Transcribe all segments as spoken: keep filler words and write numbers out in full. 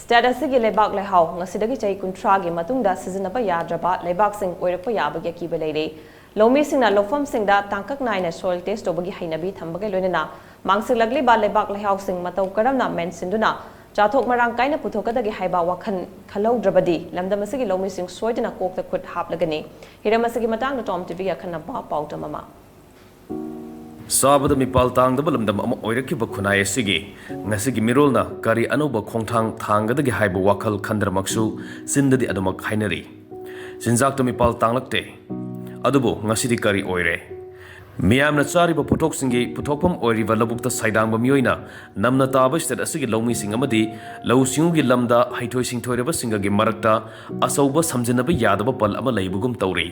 State ꯑꯁꯤꯒꯤ ꯂꯩꯕꯥꯛ ꯂꯩꯍꯥꯎ ꯉꯁꯤꯗꯒꯤ ꯆꯍꯤ ꯀꯨꯟꯊ꯭ꯔꯥꯒꯤ ꯃꯇꯨꯡꯗ ꯁꯤꯖꯤꯟꯅꯕ ꯌꯥꯗ꯭ꯔꯕ ꯂꯩꯕꯥꯛꯁꯤꯡ ꯑꯣꯏꯔꯛꯄ ꯌꯥꯕꯒꯤ ꯑꯀꯤꯕ ꯂꯩꯔꯤ꯫ ꯂꯧꯃꯤꯁꯤꯡꯅ ꯂꯧꯐꯝꯁꯤꯡꯗ ꯇꯥꯡꯀꯛ ꯅꯥꯏꯅ soil test ꯇꯧꯕꯒꯤ ꯍꯩꯅꯕꯤ ꯊꯝꯕꯒ ꯂꯣꯏꯅꯅ ꯃꯥꯡꯁꯤꯜꯂꯛꯂꯤꯕ ꯂꯩꯕꯥꯛ ꯂꯩꯍꯥꯎꯁꯤꯡ ꯃꯇꯧ ꯀꯔꯝꯅ ꯃꯦꯟꯁꯤꯟꯗꯨꯅ ꯆꯥꯊꯣꯛ ꯃꯔꯥꯡ ꯀꯥꯏꯅ ꯄꯨꯊꯣꯛꯀꯗꯒꯦ ꯍꯥꯏꯕ ꯋꯥꯈꯜ ꯈꯜꯍꯧꯗ꯭ꯔꯕꯗꯤ ꯂꯝꯗꯝ ꯑꯁꯤꯒꯤ ꯂꯧꯃꯤꯁꯤꯡ ꯁꯣꯏꯗꯅ ꯀꯣꯛꯇ ꯈꯨꯠ ꯍꯥꯞꯂꯒꯅꯤ꯫ ꯍꯤꯔꯝ ꯑꯁꯤꯒꯤ ꯃꯇꯥꯡꯗ ꯇꯣꯝ ꯇꯤꯚꯤꯒꯤ ꯑꯈꯟꯅꯕ ꯄꯥꯎꯗꯝ ꯑꯃ꯫ ꯆꯥꯕꯗ ꯃꯤꯄꯥꯜ ꯇꯥꯡꯗꯕ ꯂꯝꯗꯝ ꯑꯃ ꯑꯣꯏꯔꯛꯈꯤꯕ ꯈꯨꯟꯅꯥꯏ ꯑꯁꯤꯒꯤ ꯉꯁꯤꯒꯤ ꯃꯤꯔꯣꯜꯅ ꯀꯔꯤ ꯑꯅꯧꯕ ꯈꯣꯡꯊꯥꯡ ꯊꯥꯡꯒꯗꯒꯦ ꯍꯥꯏꯕ ꯋꯥꯈꯜ ꯈꯟꯗ꯭ꯔꯃꯛꯁꯨ, ꯆꯤꯟꯗꯗꯤ ꯑꯗꯨꯃꯛ ꯍꯥꯏꯅꯔꯤ꯫ ꯆꯤꯟꯖꯥꯛꯇ ꯃꯤꯄꯥꯜ ꯇꯥꯡꯂꯛꯇꯦ꯫ ꯑꯗꯨꯕꯨ ꯉꯁꯤꯗꯤ ꯀꯔꯤ ꯑꯣꯏꯔꯦ? ꯃꯤꯌꯥꯝꯅ ꯆꯥꯔꯤꯕ ꯄꯣꯠꯊꯣꯛꯁꯤꯡꯒꯤ ꯄꯨꯊꯣꯛꯐꯝ ꯑꯣꯏꯔꯤꯕ ꯂꯧꯕꯨꯛꯇ ꯁꯩꯗꯥꯡꯕ ꯃꯤꯑꯣꯏꯅ ꯅꯝꯅ ꯇꯥꯕ ꯁ꯭ꯇꯦꯠ ꯑꯁꯤꯒꯤ ꯂꯧꯃꯤꯁꯤꯡ ꯑꯃꯗꯤ ꯂꯧꯎ ꯁꯤꯡꯎꯒꯤ ꯂꯝꯗ ꯍꯩꯊꯣꯏ ꯁꯤꯡꯊꯣꯏꯔꯕꯁꯤꯡꯒꯒꯤ ꯃꯔꯛꯇ ꯑꯆꯧꯕ ꯁꯝꯖꯤꯟꯅꯕ ꯌꯥꯗꯕ ꯄꯜ ꯑꯃ ꯂꯩꯕꯒꯨꯝ ꯇꯧꯔꯤ꯫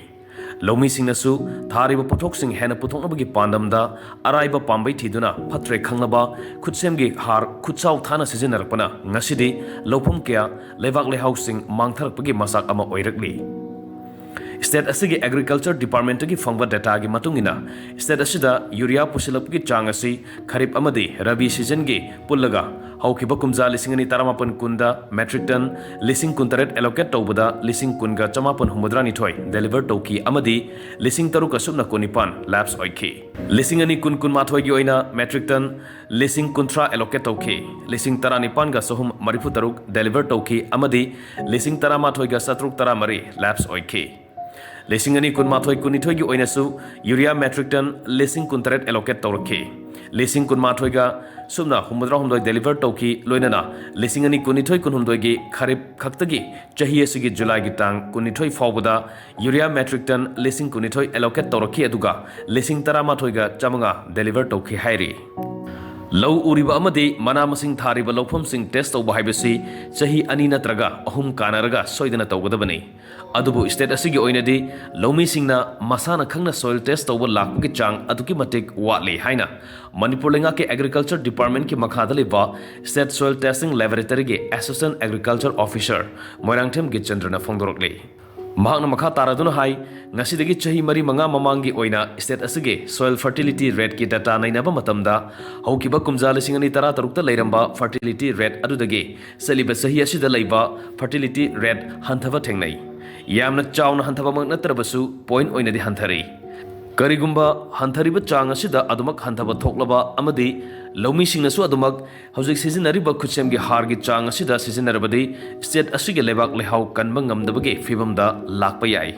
ꯂꯧꯃꯤꯁꯤꯡꯅꯁꯨ ꯊꯥꯔꯤꯕ ꯄꯣꯠꯊꯣꯛꯁꯤꯡ ꯍꯦꯟꯅ ꯄꯨꯊꯣꯛꯅꯕꯒꯤ ꯄꯥꯟꯗꯝꯗ ꯑꯔꯥꯏꯕ ꯄꯥꯝꯕꯩ ꯊꯤꯗꯨꯅ ꯐꯠꯇ꯭ꯔꯦ ꯈꯪꯂꯕ ꯈꯨꯠꯁꯦꯝꯒꯤ ꯍꯥꯔ ꯈꯨꯠꯆꯥꯎ ꯊꯥꯅ ꯁꯤꯖꯤꯟꯅꯔꯛꯄꯅ ꯉꯁꯤꯗꯤ ꯂꯧꯐꯝ ꯀꯌꯥ ꯂꯩꯕꯥꯛ ꯂꯩꯍꯥꯎꯁꯤꯡ ꯃꯥꯡꯊꯔꯛꯄꯒꯤ ꯃꯆꯥꯛ ꯑꯃ ꯑꯣꯏꯔꯛꯂꯤ꯫ ꯁ꯭ꯇꯦꯠ ꯑꯁꯤꯒꯤ ꯑꯦꯒ꯭ꯔꯤꯀꯜꯆꯔ ꯗꯤꯄꯥꯔꯠꯃꯦꯟꯠꯇꯒꯤ ꯐꯪꯕ ꯗꯦꯇꯥꯒꯤ ꯃꯇꯨꯡ ꯏꯟꯅ, ꯁ꯭ꯇꯦꯠ ꯑꯁꯤꯗ ꯌꯨꯔꯤꯌꯥ ꯄꯨꯁꯤꯜꯂꯛꯄꯒꯤ ꯆꯥꯡ ꯑꯁꯤ ꯈꯔꯤꯞ ꯑꯃꯗꯤ ꯔꯕꯤ ꯁꯤꯖꯟꯒꯤ ꯄꯨꯜꯂꯒ ꯍꯧꯈꯤꯕ ꯀꯨꯝꯖꯥ ꯂꯤꯁꯤꯡ ꯑꯅꯤ ꯇꯔꯥꯃꯥꯄꯟ ꯀꯨꯟꯗ ꯃꯦꯇ꯭ꯔꯤꯛ ꯇꯟ ꯂꯤꯁꯤꯡ ꯀꯨꯟꯇꯔꯦꯠ ꯑꯦꯂꯣꯀꯦꯠ ꯇꯧꯕꯗ ꯂꯤꯁꯤꯡ ꯀꯨꯟꯒ ꯆꯃꯥꯄꯟ ꯍꯨꯝꯐꯨꯇꯔꯥꯅꯤꯊꯣꯏ ꯗꯦꯂꯤꯚꯔ ꯇꯧꯈꯤ ꯑꯃꯗꯤ ꯂꯤꯁꯤꯡ ꯇꯔꯨꯛꯀ ꯁꯨꯞꯅ ꯀꯨꯟꯅꯤꯄꯥꯟ ꯂꯦꯞꯁ ꯑꯣꯏꯈꯤ꯫ ꯂꯤꯁꯤꯡ ꯑꯅꯤ ꯀꯨꯟ ꯀꯨꯟꯃꯥꯊꯣꯏꯒꯤ ꯑꯣꯏꯅ ꯃꯦꯇ꯭ꯔꯤꯛ ꯇꯟ ꯂꯤꯁꯤꯡ ꯀꯨꯟꯊ꯭ꯔꯥ ꯑꯦꯂꯣꯀꯦꯠ ꯇꯧꯈꯤ꯫ ꯂꯤꯁꯤꯡ ꯇꯔꯥꯅꯤꯄꯥꯟꯒ ꯆꯍꯨꯝ ꯃꯔꯤꯐꯨ ꯇꯔꯨꯛ ꯗꯦꯂꯤꯚꯔ ꯇꯧꯈꯤ ꯑꯃꯗꯤ ꯂꯤꯁꯤꯡ ꯇꯔꯥꯃꯥꯊꯣꯏꯒ ꯆꯥꯇ꯭ꯔꯨꯛ ꯇꯔꯥꯃꯔꯤ ꯂꯦꯞꯁ ꯑꯣꯏꯈꯤ꯫ ꯂꯤꯁꯤꯡ ꯑꯅꯤ ꯀꯨꯟꯃꯥꯊꯣꯏ ꯀꯨꯟꯅꯤꯊꯣꯏꯒꯤ ꯑꯣꯏꯅꯁꯨ ꯌꯨꯔꯤꯌꯥ ꯃꯦꯇ꯭ꯔꯤꯛ ꯇꯟ ꯂꯤꯁꯤꯡ ꯀꯨꯟꯇꯔꯦꯠ ꯑꯦꯂꯣꯀꯦꯠ ꯇꯧꯔꯛꯈꯤ꯫ ꯂꯤꯁꯤꯡ ꯀꯨꯟꯃꯥꯊꯣꯏꯒ ꯁꯨꯞꯅ ꯍꯨꯝꯐꯨꯇꯔꯥꯍꯨꯝꯗꯣꯏ ꯗꯦꯂꯤꯚꯔ ꯇꯧꯈꯤ, ꯂꯣꯏꯅꯅ ꯂꯤꯁꯤꯡ ꯑꯅꯤ ꯀꯨꯟꯅꯤꯊꯣꯏ ꯀꯨꯟꯍꯨꯝꯗꯣꯏꯒꯤ ꯈꯔꯤꯞ ꯈꯛꯇꯒꯤ ꯆꯍꯤ ꯑꯁꯤꯒꯤ ꯖꯨꯂꯥꯏꯒꯤ ꯇꯥꯡ ꯀꯨꯟꯅꯤꯊꯣꯏ ꯐꯥꯎꯕꯗ ꯌꯨꯔꯤꯌꯥ ꯃꯦꯇ꯭ꯔꯤꯛ ꯇꯟ ꯂꯤꯁꯤꯡ ꯀꯨꯟꯅꯤꯊꯣꯏ ꯑꯦꯂꯣꯀꯦꯠ ꯇꯧꯔꯛꯈꯤ, ꯑꯗꯨꯒ ꯂꯤꯁꯤꯡ ꯇꯔꯥꯃꯥꯊꯣꯏꯒ ꯆꯥꯃꯉꯥ ꯗꯦꯂꯤꯚꯔ ꯇꯧꯈꯤ ꯍꯥꯏꯔꯤ꯫ ꯂꯧ ꯎꯔꯤꯕ ꯑꯃꯗꯤ ꯃꯅꯥ ꯃꯁꯤꯡ ꯊꯥꯔꯤꯕ ꯂꯧꯐꯝꯁꯤꯡ ꯇꯦꯁ ꯇꯧꯕ ꯍꯥꯏꯕꯁꯤ ꯆꯍꯤ ꯑꯅꯤ ꯅꯠꯇ꯭ꯔꯒ ꯑꯍꯨꯝ ꯀꯥꯟꯅꯔꯒ ꯁꯣꯏꯗꯅ ꯇꯧꯒꯗꯕꯅꯤ꯫ ꯑꯗꯨꯕꯨ ꯁ꯭ꯇꯦꯠ ꯑꯁꯤꯒꯤ ꯑꯣꯏꯅꯗꯤ ꯂꯧꯃꯤꯁꯤꯡꯅ ꯃꯁꯥꯅ ꯈꯪꯅ soil test ꯇꯧꯕ ꯂꯥꯛꯄꯒꯤ ꯆꯥꯡ ꯑꯗꯨꯛꯀꯤ ꯃꯇꯤꯛ ꯋꯥꯠꯂꯤ ꯍꯥꯏꯅ ꯃꯅꯤꯄꯨꯔ ꯂꯩꯉꯥꯛꯀꯤ ꯑꯦꯒ꯭ꯔꯤꯀꯜꯆꯔ ꯗꯤꯄꯥꯔꯠꯃꯦꯟꯠꯀꯤ ꯃꯈꯥꯗ ꯂꯩꯕ ꯁ꯭ꯇꯦꯠ soil testing laboratoryꯒꯤ assistant agriculture officer ꯃꯣꯏꯔꯥꯡꯊꯦꯝ ꯒꯤꯠꯆꯟꯗ꯭ꯔꯅ ꯐꯣꯡꯗꯣꯔꯛꯂꯤ꯫ ꯃꯍꯥꯛꯅ ꯃꯈꯥ ꯇꯥꯔꯗꯨꯅ ꯍꯥꯏ, ꯉꯁꯤꯗꯒꯤ ꯆꯍꯤ ꯃꯔꯤ ꯃꯉꯥ ꯃꯃꯥꯡꯒꯤ ꯑꯣꯏꯅ state ꯑꯁꯤꯒꯤ soil fertility rateꯀꯤ data ꯅꯩꯅꯕ ꯃꯇꯝꯗ, ꯍꯧꯈꯤꯕ ꯀꯨꯝꯖꯥ ꯂꯤꯁꯤꯡ ꯑꯅꯤ ꯇꯔꯥ ꯇꯔꯨꯛꯇ ꯂꯩꯔꯝꯕ fertility rate ꯑꯗꯨꯗꯒꯤ ꯆꯠꯂꯤꯕ ꯆꯍꯤ ꯑꯁꯤꯗ ꯂꯩꯕ fertility rate ꯍꯟꯊꯕ ꯊꯦꯡꯅꯩ꯫ ꯌꯥꯝꯅ ꯆꯥꯎꯅ ꯍꯟꯊꯕꯃꯛ ꯅꯠꯇ꯭ꯔꯕꯁꯨ, point ꯑꯣꯏꯅꯗꯤ ꯍꯟꯊꯔꯤ꯫ ꯀꯔꯤꯒꯨꯝꯕ ꯍꯟꯊꯔꯤꯕ ꯆꯥꯡ ꯑꯁꯤꯗ ꯑꯗꯨꯃꯛ ꯍꯟꯊꯕ ꯊꯣꯛꯂꯕ ꯑꯃꯗꯤ ꯂꯧꯃꯤꯁꯤꯡꯅꯁꯨ ꯑꯗꯨꯃꯛ ꯍꯧꯖꯤꯛ ꯁꯤꯖꯤꯟꯅꯔꯤꯕ ꯈꯨꯠꯁꯦꯝꯒꯤ ꯍꯥꯔꯒꯤ ꯆꯥꯡ ꯑꯁꯤꯗ ꯁꯤꯖꯤꯟꯅꯔꯕꯗꯤ, state ꯑꯁꯤꯒꯤ ꯂꯩꯕꯥꯛ ꯂꯩꯍꯥꯎ ꯀꯟꯕ ꯉꯝꯗꯕꯒꯤ ꯐꯤꯕꯝꯗ ꯂꯥꯛꯄ ꯌꯥꯏ꯫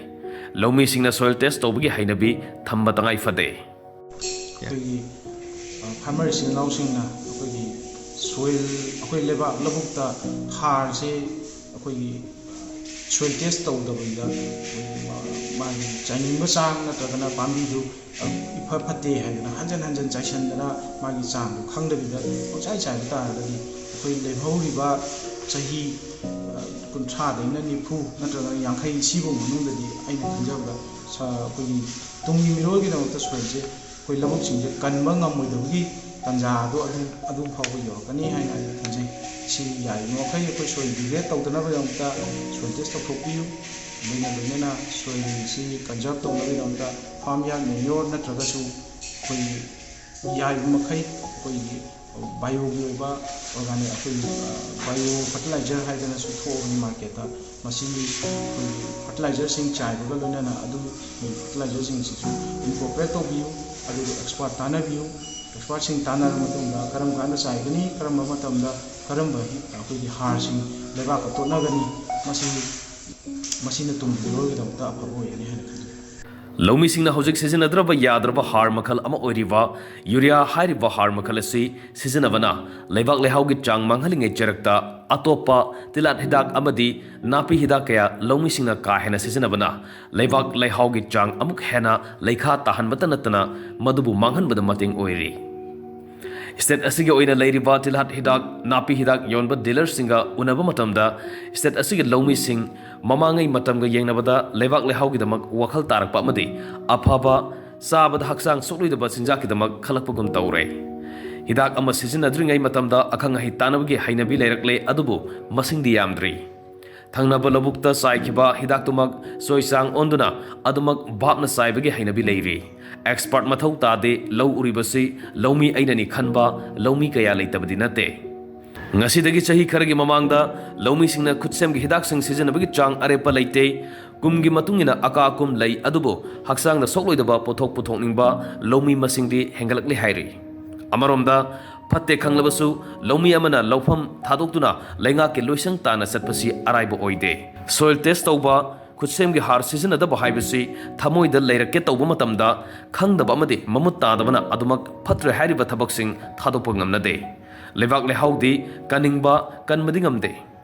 ꯂꯧꯃꯤꯁꯤꯡꯅ soil test ꯇꯧꯕꯒꯤ ꯍꯩꯅꯕꯤ ꯊꯝꯕ ꯇꯉꯥꯏ ꯐꯗꯦ꯫ ꯑꯩꯈꯣꯏꯒꯤ, ꯑ, farmer ꯏꯆꯤꯟ ꯏꯅꯥꯎꯁꯤꯡꯅ ꯑꯩꯈꯣꯏꯒꯤ soil, ꯑꯩꯈꯣꯏ ꯂꯩꯕꯥꯛ ꯂꯧꯕꯨꯛꯇ ꯍꯥꯔꯁꯦ ꯑꯩꯈꯣꯏꯒꯤ soil test ꯇꯧꯗꯕꯤꯗ ꯑꯩꯈꯣꯏꯒꯤ ꯃꯥ-, ꯃꯥꯒꯤ ꯆꯥꯏꯅꯤꯡꯕ ꯆꯥꯡ ꯅꯠꯇ꯭ꯔꯒꯅ ꯄꯥꯝꯕꯤꯗꯨ, ꯑ, ꯏꯐ ꯐꯠꯇꯦ ꯍꯥꯏꯗꯅ ꯍꯟꯖꯟ ꯍꯟꯖꯟ ꯆꯥꯏꯁꯟꯗꯅ ꯃꯥꯒꯤ ꯆꯥꯡꯗꯨ ꯈꯪꯗꯕꯤꯗ ꯄꯪꯆꯥꯏ ꯆꯥꯏꯕ ꯇꯥꯔꯒꯗꯤ, ꯑꯩꯈꯣꯏ ꯂꯦꯝꯍꯧꯔꯤꯕ ꯆꯍꯤ, ꯑ, ꯀꯨꯟꯊ꯭ꯔꯥꯗꯩꯅ ꯅꯤꯐꯨ ꯅꯠꯇ꯭ꯔꯒꯅ ꯌꯥꯡꯈꯩ ꯁꯤꯐꯧ ꯃꯅꯨꯡꯗꯗꯤ ꯑꯩꯅ ꯈꯟꯖꯕꯗ ꯁ-, ꯑꯩꯈꯣꯏꯒꯤ ꯇꯨꯡꯒꯤ ꯃꯤꯔꯣꯜꯒꯤꯗꯃꯛꯇ soilꯁꯦ ꯑꯩꯈꯣꯏ ꯂꯧꯕꯨꯛꯁꯤꯡꯁꯦ ꯀꯟꯕ ꯉꯝꯃꯣꯏꯗꯕꯒꯤ ꯇꯥꯟꯖꯥ ꯑꯗꯨ, ꯑꯗꯨ, ꯑꯗꯨ ꯐꯥꯎꯕ ꯌꯧꯔꯛꯀꯅꯤ ꯍꯥꯏꯅ ꯑꯩꯅ ꯈꯟꯖꯩ꯫ ꯁꯤ ꯌꯥꯔꯤꯕ ꯃꯈꯩ ꯑꯩꯈꯣꯏ soil degrade ꯇꯧꯗꯅꯕꯒꯤꯗꯃꯛꯇ soil test ꯇꯧꯊꯣꯛꯄꯤꯌꯨ꯫ ꯂꯣꯏꯅ ꯂꯣꯏꯅꯅ soilꯁꯤ conserve ꯇꯧꯅꯕꯒꯤꯗꯃꯛꯇ farm yard manure ꯅꯠꯇ꯭ꯔꯒꯁꯨ ꯑꯩꯈꯣꯏꯒꯤ ꯌꯥꯔꯤꯕ ꯃꯈꯩ ꯑꯩꯈꯣꯏꯒꯤ bioꯒꯤ ꯑꯣꯏꯕ organic, ꯑꯩꯈꯣꯏꯒꯤ, ꯑ, bio fertilizer ꯍꯥꯏꯗꯅꯁꯨ ꯊꯣꯛꯑꯕꯅꯤ marketꯇ꯫ ꯃꯁꯤ ꯑꯩꯈꯣꯏꯒꯤ fertilizerꯁꯤꯡ ꯆꯥꯏꯕꯒ ꯂꯣꯏꯅꯅ ꯑꯗꯨꯒꯤ fertilizerꯁꯤꯡꯁꯤꯁꯨ incorporate ꯇꯧꯕꯤꯌꯨ, ꯑꯗꯨꯒ expert ꯇꯥꯟꯅꯕꯤꯌꯨ꯫ Expertꯁꯤꯡ ꯇꯥꯟꯅꯔꯕ ꯃꯇꯨꯡꯗ ꯀꯔꯝ ꯀꯥꯟꯗ ꯆꯥꯏꯒꯅꯤ, ꯀꯔꯝꯕ ꯃꯇꯝꯗ, ꯀꯔꯝꯕ ꯑꯩꯈꯣꯏꯒꯤ ꯍꯥꯔꯁꯤꯡ ꯂꯩꯕꯥꯛꯀ ꯇꯣꯠꯅꯒꯅꯤ, ꯃꯁꯤ, ꯃꯁꯤꯅ ꯇꯨꯡꯒꯤ ꯃꯤꯔꯣꯜꯒꯤꯗꯃꯛꯇ ꯑꯐꯕ ꯑꯣꯏꯒꯅꯤ ꯍꯥꯏꯅ ꯈꯟꯖꯩ꯫ ꯂꯧꯃꯤꯁꯤꯡꯅ ꯍꯧꯖꯤꯛ ꯁꯤꯖꯤꯟꯅꯗ꯭ꯔꯕ ꯌꯥꯗ꯭ꯔꯕ ꯍꯥꯔ ꯃꯈꯜ ꯑꯃ ꯑꯣꯏꯔꯤꯕ urea ꯍꯥꯏꯔꯤꯕ ꯍꯥꯔ ꯃꯈꯜ ꯑꯁꯤ ꯁꯤꯖꯤꯟꯅꯕꯅ ꯂꯩꯕꯥꯛ ꯂꯩꯍꯥꯎꯒꯤ ꯆꯥꯡ ꯃꯥꯡꯍꯜꯂꯤꯉꯩ ꯆꯔꯛꯇ ꯑꯇꯣꯞꯄ ꯇꯤꯜꯍꯥꯠ ꯍꯤꯗꯥꯛ ꯑꯃꯗꯤ ꯅꯥꯄꯤ ꯍꯤꯗꯥꯛ ꯀꯌꯥ ꯂꯧꯃꯤꯁꯤꯡꯅ ꯀꯥ ꯍꯦꯟꯅ ꯁꯤꯖꯤꯟꯅꯕꯅ ꯂꯩꯕꯥꯛ ꯂꯩꯍꯥꯎꯒꯤ ꯆꯥꯡ ꯑꯃꯨꯛ ꯍꯦꯟꯅ ꯂꯩꯈꯥ ꯇꯥꯍꯟꯕꯇ ꯅꯠꯇꯅ ꯃꯗꯨꯕꯨ ꯃꯥꯡꯍꯟꯕꯗ ꯃꯇꯦꯡ ꯑꯣꯏꯔꯤ꯫ State ꯑꯁꯤꯒꯤ ꯑꯣꯏꯅ ꯂꯩꯔꯤꯕ ꯇꯤꯜꯍꯥꯠ ꯍꯤꯗꯥꯛ, ꯅꯥꯄꯤ ꯍꯤꯗꯥꯛ ꯌꯣꯟꯕ dealerꯁꯤꯡꯒ ꯎꯅꯕ ꯃꯇꯝꯗ state ꯑꯁꯤꯒꯤ ꯂꯧꯃꯤꯁꯤꯡ ꯃꯃꯥꯡꯉꯩ ꯃꯇꯝꯒ ꯌꯦꯡꯅꯕꯗ ꯂꯩꯕꯥꯛ ꯂꯩꯍꯥꯎꯒꯤꯗꯃꯛ ꯋꯥꯈꯜ ꯇꯥꯔꯛꯄ ꯑꯃꯗꯤ ꯑꯐꯕ, ꯆꯥꯕꯗ ꯍꯛꯆꯥꯡ ꯁꯣꯛꯂꯣꯏꯗꯕ ꯆꯤꯟꯖꯥꯛꯀꯤꯗꯃꯛ ꯈꯜꯂꯛꯄꯒꯨꯝ ꯇꯧꯔꯦ꯫ ꯍꯤꯗꯥꯛ ꯑꯃ ꯁꯤꯖꯤꯟꯅꯗ꯭ꯔꯤꯉꯩ ꯃꯇꯝꯗ ꯑꯈꯪ ꯑꯍꯩ ꯇꯥꯟꯅꯕꯒꯤ ꯍꯩꯅꯕꯤ ꯂꯩꯔꯛꯂꯦ, ꯑꯗꯨꯕꯨ ꯃꯁꯤꯡꯗꯤ ꯌꯥꯝꯗ꯭ꯔꯤ꯫ ꯊꯪꯅꯕ ꯂꯧꯕꯨꯛꯇ ꯆꯥꯏꯈꯤꯕ ꯍꯤꯗꯥꯛꯇꯨꯃꯛ ꯆꯣꯏꯆꯥꯡ ꯑꯣꯟꯗꯨꯅ ꯑꯗꯨꯃꯛ ꯚꯥꯞꯅ ꯆꯥꯏꯕꯒꯤ ꯍꯩꯅꯕꯤ ꯂꯩꯔꯤ꯫ ꯑꯦꯛꯁꯄꯔꯠ ꯃꯊꯧ ꯇꯥꯗꯦ, ꯂꯧ ꯎꯔꯤꯕꯁꯤ ꯂꯧꯃꯤ ꯑꯩꯅꯅꯤ ꯈꯟꯕ ꯂꯧꯃꯤ ꯀꯌꯥ ꯂꯩꯇꯕꯗꯤ ꯅꯠꯇꯦ꯫ ꯉꯁꯤꯗꯒꯤ ꯆꯍꯤ ꯈꯔꯒꯤ ꯃꯃꯥꯡꯗ ꯂꯧꯃꯤꯁꯤꯡꯅ ꯈꯨꯠꯁꯦꯝꯒꯤ ꯍꯤꯗꯥꯛꯁꯤꯡ ꯁꯤꯖꯤꯟꯅꯕꯒꯤ ꯆꯥꯡ ꯑꯔꯦꯞꯄ ꯂꯩꯇꯦ꯫ ꯀꯨꯝꯒꯤ ꯃꯇꯨꯡ ꯏꯟꯅ ꯑꯀꯥ ꯑꯀꯨꯝ ꯂꯩ, ꯑꯗꯨꯕꯨ ꯍꯛꯆꯥꯡꯗ ꯁꯣꯛꯂꯣꯏꯗꯕ ꯄꯣꯠꯊꯣꯛ ꯄꯨꯊꯣꯛꯅꯤꯡꯕ ꯂꯧꯃꯤ ꯃꯁꯤꯡꯗꯤ ꯍꯦꯟꯒꯠꯂꯛꯂꯤ ꯍꯥꯏꯔꯤ꯫ ꯑꯃꯔꯣꯝꯗ, ꯐꯠꯇꯦ ꯈꯪꯂꯕꯁꯨ ꯂꯧꯃꯤ ꯑꯃꯅ ꯂꯧꯐꯝ ꯊꯥꯗꯣꯛꯇꯨꯅ ꯂꯩꯉꯥꯛꯀꯤ ꯂꯣꯏꯁꯪ ꯇꯥꯟꯅ ꯆꯠꯄꯁꯤ ꯑꯔꯥꯏꯕ ꯑꯣꯏꯗꯦ꯫ ꯁꯣꯏꯜ ꯇꯦꯁ ꯇꯧꯕ, ꯈꯨꯠꯁꯦꯝꯒꯤ ꯍꯥꯔ ꯁꯤꯖꯤꯟꯅꯗꯕ ꯍꯥꯏꯕꯁꯤ ꯊꯃꯣꯏꯗ ꯂꯩꯔꯛꯀꯦ ꯇꯧꯕ ꯃꯇꯝꯗ ꯈꯪꯗꯕ ꯑꯃꯗꯤ ꯃꯃꯨꯠ ꯇꯥꯗꯕꯅ ꯑꯗꯨꯃꯛ ꯐꯠꯇ꯭ꯔꯦ ꯍꯥꯏꯔꯤꯕ ꯊꯕꯛꯁꯤꯡ ꯊꯥꯗꯣꯛꯄ ꯉꯝꯅꯗꯦ꯫ ꯂꯩꯕꯥꯛ ꯂꯩꯍꯥꯎꯗꯤ ꯀꯟꯅꯤꯡꯕ ꯀꯟꯕꯗꯤ ꯉꯝꯗꯦ꯫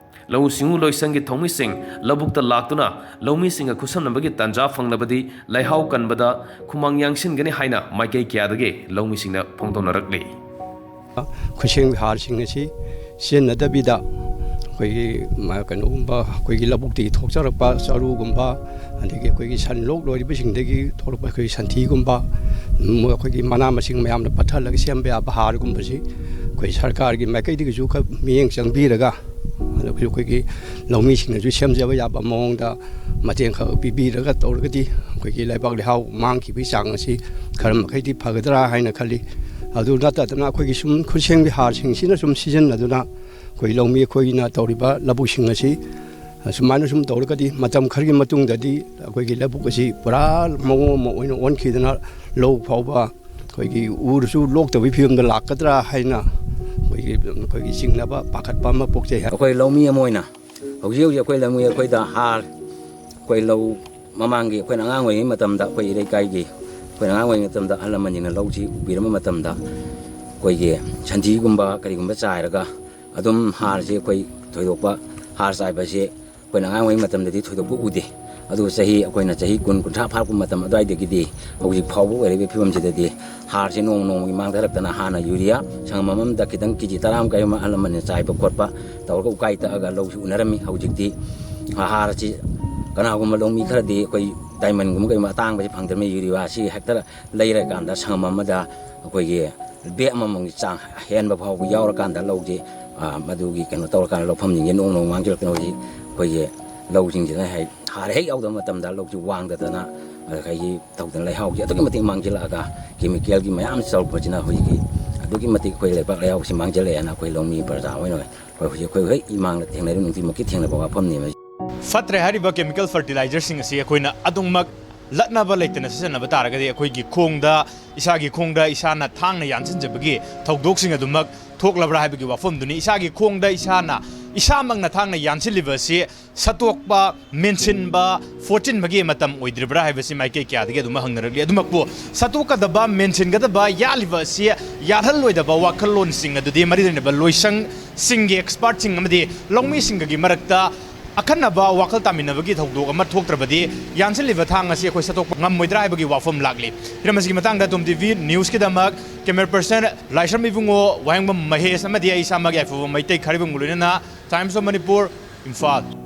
ꯂꯧꯎ ꯁꯤꯡꯎ ꯂꯣꯏꯁꯪꯒꯤ ꯊꯧꯃꯤꯁꯤꯡ ꯂꯧꯕꯨꯛꯇ ꯂꯥꯛꯇꯨꯅ ꯂꯧꯃꯤꯁꯤꯡꯒ ꯈꯨꯠꯁꯝꯅꯕꯒꯤ ꯇꯥꯟꯖꯥ ꯐꯪꯂꯕꯗꯤ ꯂꯩꯍꯥꯎ ꯀꯟꯕꯗ ꯈꯨꯃꯥꯡ ꯌꯥꯡꯁꯤꯟꯒꯅꯤ ꯍꯥꯏꯅ ꯃꯥꯏꯀꯩ ꯀꯌꯥꯗꯒꯤ ꯂꯧꯃꯤꯁꯤꯡꯅ ꯐꯣꯡꯗꯣꯛꯅꯔꯛꯂꯤ꯫ ꯈꯨꯠꯁꯦꯝꯒꯤ ꯍꯥꯔꯁꯤꯡ ꯑꯁꯤ ꯁꯤꯖꯤꯟꯅꯗꯕꯤꯗ ꯑꯩꯈꯣꯏꯒꯤ ꯃ-, ꯀꯩꯅꯣꯒꯨꯝꯕ, ꯑꯩꯈꯣꯏꯒꯤ ꯂꯧꯕꯨꯛꯇꯒꯤ ꯊꯣꯛꯆꯔꯛꯄ ꯆꯔꯨꯒꯨꯝꯕ, ꯑꯗꯒꯤ ꯑꯩꯈꯣꯏꯒꯤ ꯁꯟ ꯂꯣꯛ ꯂꯣꯏꯔꯤꯕꯁꯤꯡꯗꯒꯤ ꯊꯣꯛꯂꯛꯄ ꯑꯩꯈꯣꯏꯒꯤ ꯁꯟꯊꯤꯒꯨꯝꯕ, ꯃ-, ꯑꯩꯈꯣꯏꯒꯤ ꯃꯅꯥ ꯃꯁꯤꯡ ꯃꯌꯥꯝꯅ ꯄꯠꯊꯍꯜꯂꯒ ꯁꯦꯝꯕ ꯌꯥꯕ ꯍꯥꯔꯒꯨꯝꯕꯁꯤ ꯑꯩꯈꯣꯏ ꯁꯔꯀꯥꯔꯒꯤ ꯃꯥꯏꯀꯩꯗꯒꯤꯁꯨ ꯈꯔ ꯃꯤꯠꯌꯦꯡ ꯆꯪꯕꯤꯔꯒ, ꯑꯗ ꯑꯩꯈꯣꯏ, ꯑꯩꯈꯣꯏꯒꯤ ꯂꯧꯃꯤꯁꯤꯡꯅꯁꯨ ꯁꯦꯝꯖꯕ ꯌꯥꯕ ꯃꯑꯣꯡꯗ ꯃꯇꯦꯡ ꯈꯔ ꯄꯤꯕꯤꯔꯒ ꯇꯧꯔꯒꯗꯤ ꯑꯩꯈꯣꯏꯒꯤ ꯂꯩꯕꯥꯛ ꯂꯩꯍꯥꯎ ꯃꯥꯡꯈꯤꯕꯒꯤ ꯆꯥꯡ ꯑꯁꯤ ꯈꯔ ꯃꯈꯩꯗꯤ ꯐꯒꯗ꯭ꯔꯥ ꯍꯥꯏꯅ ꯈꯜꯂꯤ꯫ ꯑꯗꯨ ꯅꯠꯇꯗꯅ ꯑꯩꯈꯣꯏꯒꯤ ꯁꯨꯝ ꯈꯨꯠꯁꯦꯝꯒꯤ ꯍꯥꯔꯁꯤꯡꯁꯤꯅ ꯁꯨꯝ ꯁꯤꯖꯤꯟꯅꯗꯨꯅ ꯑꯩꯈꯣꯏ ꯂꯧꯃꯤ ꯑꯩꯈꯣꯏꯅ ꯇꯧꯔꯤꯕ ꯂꯧꯕꯨꯛꯁꯤꯡ ꯑꯁꯤ ꯁꯨꯃꯥꯏꯅ ꯁꯨꯝ ꯇꯧꯔꯒꯗꯤ ꯃꯇꯝ ꯈꯔꯒꯤ ꯃꯇꯨꯡꯗꯗꯤ ꯑꯩꯈꯣꯏꯒꯤ ꯂꯧꯕꯨꯛ ꯑꯁꯤ ꯄꯨꯔꯥ ꯃꯑꯣꯡ ꯑꯃ ꯑꯣꯏꯅ ꯑꯣꯟꯈꯤꯗꯅ ꯂꯧ ꯐꯥꯎꯕ ꯑꯩꯈꯣꯏꯒꯤ ꯎꯔꯁꯨ ꯂꯣꯛꯇꯕꯒꯤ ꯐꯤꯕꯝꯗ ꯂꯥꯛꯀꯗ꯭ꯔꯥ ꯍꯥꯏꯅ ꯑꯩꯈꯣꯏꯒꯤ, ꯑꯩꯈꯣꯏꯒꯤ ꯆꯤꯡꯅꯕ ꯄꯥꯈꯠꯄ ꯑꯃ ꯄꯣꯛꯆꯩ꯫ ꯑꯩꯈꯣꯏ ꯂꯧꯃꯤ ꯑꯃ ꯑꯣꯏꯅ ꯍꯧꯖꯤꯛ ꯍꯧꯖꯤꯛ ꯑꯩꯈꯣꯏ ꯂꯧꯃꯤ ꯑꯩꯈꯣꯏꯗ ꯍꯥꯔ, ꯑꯩꯈꯣꯏ ꯂꯧ ꯃꯃꯥꯡꯒꯤ ꯑꯩꯈꯣꯏꯅ ꯑꯉꯥꯡ ꯑꯣꯏꯔꯤꯉꯩ ꯃꯇꯝꯗ ꯑꯩꯈꯣꯏ ꯏꯔꯩꯀꯥꯏꯒꯤ ꯑꯩꯈꯣꯏꯅ ꯑꯉꯥꯡ ꯑꯣꯏꯔꯤꯉꯩ ꯃꯇꯝꯗ ꯑꯍꯜ ꯂꯃꯟꯁꯤꯡꯅ ꯂꯧꯁꯤ ꯎꯕꯤꯔꯝꯕ ꯃꯇꯝꯗ ꯑꯩꯈꯣꯏꯒꯤ ꯁꯟꯊꯤꯒꯨꯝꯕ ꯀꯔꯤꯒꯨꯝꯕ ꯆꯥꯏꯔꯒ ꯑꯗꯨꯝ ꯍꯥꯔꯁꯦ ꯑꯩꯈꯣꯏ ꯊꯣꯏꯗꯣꯛꯄ ꯍꯥꯔ ꯆꯥꯏꯕꯁꯦ ꯑꯩꯈꯣꯏꯅ ꯑꯉꯥꯡ ꯑꯣꯏꯔꯤꯉꯩ ꯃꯇꯝꯗꯗꯤ ꯊꯣꯏꯗꯣꯛꯄ ꯎꯗꯦ꯫ ꯑꯗꯨꯒ ꯆꯍꯤ, ꯑꯩꯈꯣꯏꯅ ꯆꯍꯤ ꯀꯨꯟ, ꯀꯨꯟꯊ꯭ꯔꯥ ꯐꯥꯔꯛꯄ ꯃꯇꯝ ꯑꯗꯨꯋꯥꯏꯗꯒꯤꯗꯤ ꯍꯧꯖꯤꯛ ꯐꯥꯎꯕ ꯑꯣꯏꯔꯤꯕ ꯐꯤꯕꯝꯁꯤꯗꯗꯤ ꯍꯥꯔꯁꯦ ꯅꯣꯡꯃ ꯅꯣꯡꯃꯒꯤ ꯃꯥꯡꯊꯔꯛꯇꯅ ꯍꯥꯟꯅ ꯌꯨꯔꯤꯌꯥ ꯁꯪꯒꯝ ꯑꯃꯗ ꯈꯤꯇꯪ ꯀꯦ ꯖꯤ ꯇꯔꯥꯃꯨꯛ ꯀꯔꯤꯃꯨꯛ ꯑꯍꯜ ꯂꯃꯟꯅ ꯆꯥꯏꯕ ꯈꯣꯠꯄ ꯇꯧꯔꯒ ꯎꯀꯥꯏ ꯇꯛꯑꯒ ꯂꯧꯁꯤ ꯎꯅꯔꯝꯃꯤ꯫ ꯍꯧꯖꯤꯛꯇꯤ ꯍꯥꯔꯁꯤ ꯀꯅꯥꯒꯨꯝꯕ ꯂꯧꯃꯤ ꯈꯔꯗꯤ ꯑꯩꯈꯣꯏ ꯗꯥꯏꯃꯟꯒꯨꯝꯕ ꯀꯩꯒꯨꯝꯕ ꯑꯇꯥꯡꯕꯁꯤ ꯐꯪꯗ꯭ꯔꯕꯅꯤꯅ ꯌꯨꯔꯤꯌꯥꯁꯤ ꯍꯦꯛꯇ ꯂꯩꯔꯀꯥꯟꯗ ꯁꯪꯒꯝ ꯑꯃꯗ ꯑꯩꯈꯣꯏꯒꯤ ꯕꯦꯛ ꯑꯃꯃꯝꯒꯤ ꯆꯥꯡ ꯍꯦꯟꯕ ꯐꯥꯎꯕ ꯌꯥꯎꯔꯀꯥꯟꯗ ꯂꯧꯁꯤ ꯑ, ꯃꯗꯨꯒꯤ ꯀꯩꯅꯣ ꯇꯧꯔꯀꯥꯟꯗ ꯂꯧꯐꯝꯁꯤꯡꯁꯦ ꯅꯣꯡ ꯅꯣꯡ ꯃꯥꯡꯁꯤꯜꯂꯛꯇꯅ ꯍꯧꯖꯤꯛ ꯑꯩꯈꯣꯏꯒꯤ ꯂꯧꯁꯤꯡꯁꯤꯅ ꯍꯦꯛ ꯍꯥꯔ ꯍꯦꯛ ꯌꯥꯎꯗꯕ ꯃꯇꯝꯗ ꯂꯧꯁꯤ ꯋꯥꯡꯗꯗꯅ, ꯑꯗꯨꯗꯒꯤ ꯇꯧꯗꯅ ꯂꯩꯍꯥꯎꯁꯦ ꯑꯗꯨꯛꯀꯤ ꯃꯇꯤꯛ ꯃꯥꯡꯁꯤꯜꯂꯛꯑꯒ, ꯀꯦꯃꯤꯀꯦꯜꯒꯤ ꯃꯌꯥꯝ ꯆꯥꯎꯔꯛꯄꯁꯤꯅ ꯍꯧꯖꯤꯛꯀꯤ ꯑꯗꯨꯛꯀꯤ ꯃꯇꯤꯛ ꯑꯩꯈꯣꯏ ꯂꯩꯕꯥꯛ ꯂꯩꯍꯥꯎꯁꯤ ꯃꯥꯡꯁꯤꯜꯂꯛꯑꯦꯅ ꯑꯩꯈꯣꯏ ꯂꯧꯃꯤ ꯄ꯭ꯔꯖꯥ ꯑꯣꯏꯅ ꯑꯩꯈꯣꯏ ꯍꯧꯖꯤꯛ ꯑꯩꯈꯣꯏ ꯍꯦꯛ ꯏꯃꯥꯡꯗ ꯊꯦꯡꯅꯔꯤꯕ ꯅꯨꯡꯇꯤꯃꯛꯀꯤ ꯊꯦꯡꯅꯕ ꯋꯥꯐꯝꯅꯦꯕ꯫ ꯐꯠꯇ꯭ꯔꯦ ꯍꯥꯏꯔꯤꯕ ꯀꯦꯃꯤꯀꯦꯜ ꯐꯔꯇꯤꯂꯥꯏꯖꯔꯁꯤꯡ ꯑꯁꯤ ꯑꯩꯈꯣꯏꯅ ꯑꯗꯨꯃꯛ ꯂꯠꯅꯕ ꯂꯩꯇꯅ ꯁꯤꯖꯤꯟꯅꯕ ꯇꯥꯔꯒꯗꯤ ꯑꯩꯈꯣꯏꯒꯤ ꯈꯣꯡꯗ, ꯏꯁꯥꯒꯤ ꯈꯣꯡꯗ ꯏꯁꯥꯅ ꯊꯥꯡꯅ ꯌꯥꯟꯁꯤꯟꯖꯕꯒꯤ ꯊꯧꯗꯣꯛꯁꯤꯡ ꯑꯗꯨꯃꯛ ꯊꯣꯛꯂꯕ꯭ꯔꯥ ꯍꯥꯏꯕꯒꯤ ꯋꯥꯐꯝꯗꯨꯅꯤ꯫ ꯏꯁꯥꯒꯤ ꯈꯣꯡꯗ ꯏꯁꯥꯅ, ꯏꯁꯥꯃꯛꯅ ꯊꯥꯡꯅ ꯌꯥꯟꯁꯤꯜꯂꯤꯕ ꯑꯁꯤ ꯁꯠꯇꯣꯛꯄ, ꯃꯦꯟꯁꯤꯟꯕ, ꯐꯣꯠꯆꯤꯟꯕꯒꯤ ꯃꯇꯝ ꯑꯣꯏꯗ꯭ꯔꯤꯕ꯭ꯔꯥ ꯍꯥꯏꯕꯁꯤ ꯃꯥꯏꯀꯩ ꯀꯌꯥꯗꯒꯤ ꯑꯗꯨꯝ ꯍꯪꯅꯔꯛꯂꯤ꯫ ꯑꯗꯨꯃꯛꯄꯨ ꯁꯠꯇꯣꯛꯀꯗꯕ, ꯃꯦꯟꯁꯤꯟꯒꯗꯕ, ꯌꯥꯜꯂꯤꯕ ꯑꯁꯤ ꯌꯥꯜꯍꯜꯂꯣꯏꯗꯕ ꯋꯥꯈꯜꯂꯣꯟꯁꯤꯡ ꯑꯗꯨꯗꯤ ꯃꯔꯤ ꯂꯩꯅꯕ ꯂꯣꯏꯁꯪꯁꯤꯡꯒꯤ ꯑꯦꯛꯁꯄꯥꯔꯠꯁꯤꯡ ꯑꯃꯗꯤ ꯂꯧꯃꯤꯁꯤꯡꯒꯒꯤ ꯃꯔꯛꯇ ꯑꯈꯟꯅꯕ ꯋꯥꯈꯜ ꯇꯥꯃꯤꯟꯅꯕꯒꯤ ꯊꯧꯗꯣꯛ ꯑꯃ ꯊꯣꯛꯇ꯭ꯔꯕꯗꯤ ꯌꯥꯟꯁꯤꯜꯂꯤꯕ ꯊꯥꯡ ꯑꯁꯤ ꯑꯩꯈꯣꯏ ꯁꯠꯇꯣꯛꯄ ꯉꯝꯃꯣꯏꯗ꯭ꯔꯥ ꯍꯥꯏꯕꯒꯤ ꯋꯥꯐꯝ ꯂꯥꯛꯂꯤ꯫ ꯍꯤꯔꯝ ꯑꯁꯤꯒꯤ ꯃꯇꯥꯡꯗ ꯇꯣꯝ ꯇꯤꯚꯤ ꯅ꯭ꯌꯨꯁꯀꯤꯗꯃꯛ ꯀꯦꯃꯦꯔꯥ ꯄꯔꯁꯟ ꯂꯥꯏꯁ꯭ꯔꯝ ꯏꯕꯨꯡꯉꯣ, ꯋꯥꯍꯦꯡꯕꯝ ꯃꯍꯦꯁ ꯑꯃꯗꯤ ꯑꯩ ꯏꯁꯥꯃꯛ ꯌꯥꯏꯐꯕ ꯃꯩꯇꯩ ꯈꯥꯔꯤꯕꯝꯒ ꯂꯣꯏꯅꯅ Times of Manipur, ꯏꯝꯐꯥꯜ꯫